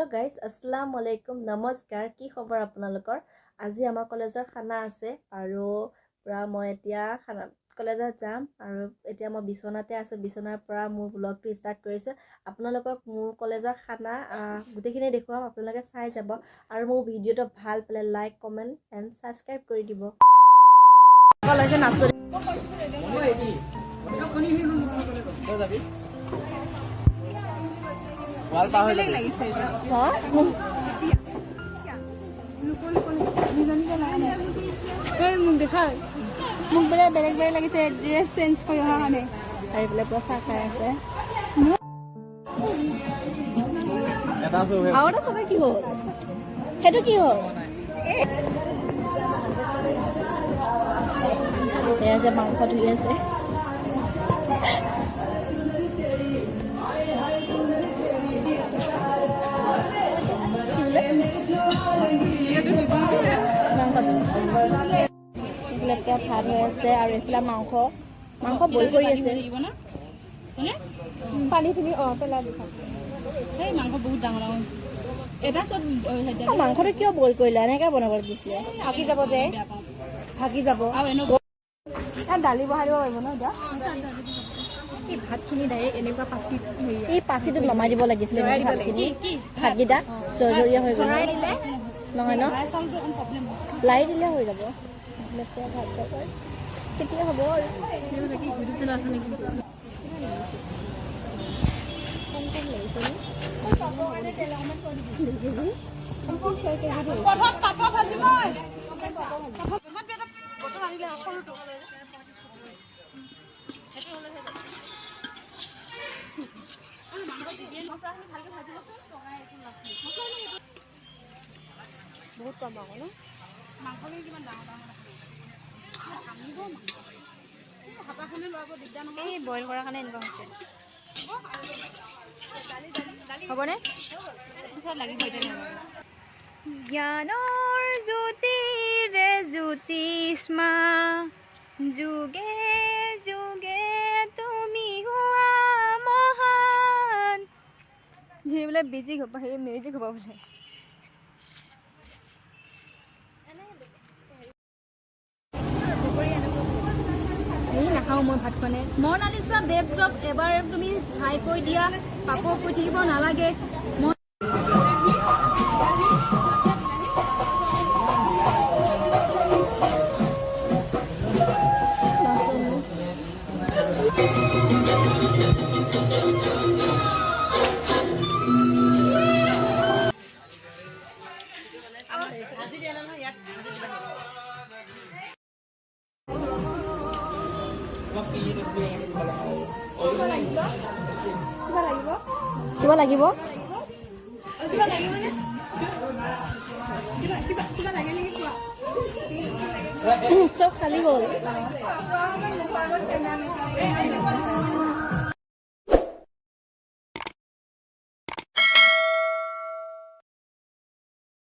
Hello' guys, আসসালামু আলাইকুম, নমস্কাৰ। কি খবৰ আপোনালোকৰ? আজি আমাৰ কলেজৰ খানা আছে আৰু পূৰা মই এতিয়া খানা কলেজত যাম আৰু এতিয়া মই বিচনাতে আছোঁ। বিচনাৰ পৰা মোৰ ব্লগটো ষ্টাৰ্ট কৰিছোঁ। আপোনালোকক মোৰ কলেজৰ খানা গোটেইখিনি দেখুৱাম, আপোনালোকে চাই যাব আৰু মোৰ ভিডিঅ'টো ভাল পালে লাইক, কমেণ্ট এণ্ড ছাবস্ক্ৰাইব কৰি দিব। নাচো। মোক দেখা, মোক বোলে বেলেগ বেলেগ লাগিছে, ড্ৰেছ চেঞ্জ কৰি অহাৰ কাৰণে। আৰু এইফালে পুৰা চাহ খাই আছে। আৰু এটা চকা কি হ'ল? সেইটো কি হ'ল? এয়া যে মাংস ধুই আছে। কি বোলে মাংসটো? এইফালে পুৰা ভাত হৈ আছে আৰু এইফালে মাংস বইল কৰি আছে। পানীখিনি পেলাই দিছা। সেই মাংস বহুত ডাঙৰ ডাঙৰ হৈছে। এটা চব। অ, মাংসটো কিয় বইল কৰিলা? এনেকে বনাব লাগিছিলে। ভাগি যাব যে, ভাগি যাব। দালি বহাই দিব পাৰিব ন এতিয়া? এই ভাতখিনি ডাইৰেক্ট এনেকুৱা পাচিত হেৰি এই পাচিটোত নমাই দিব লাগিছিলে। জৰাই দিব। ভাতখিনি, ভাতকেইটা জৰ্জৰীয়া হৈ গৈছে। চৰাই দিলে নহয় ন, লাই দিলে হৈ যাব। এইফালে পুৰা ভাত তৰকাৰী কেতিয়া হ'ব আৰু? কম কম লাগিছে নে? 2 কেজি। প্ৰথম পাপৰ ভাজিবই। বহুত কম আকৌ ন? এই বইল কৰাৰ কাৰণে এনেকুৱা হৈছে। হ'বনে? জ্ঞানৰ জ্যোতিৰে জ্যোতিষ্মা, যুগে যুগে তুমি হোৱা মহান। সেই বোলে বেজি হ'ব, সেই মিউজিক হ'ব বোলে। এই নাখাওঁ মই, ভাত খোৱা নাই। মনালিচা বেবজক এবাৰ তুমি হাই কৈ দিয়া, পাপ কৈ থাকিব নালাগে। মই নাচনী। কিবা লাগিব? কিবা লাগিব? কিবা লাগিবনে? কিবা কিবা কিবা লাগে নেকি কোৱা। চব খালী হ'ল।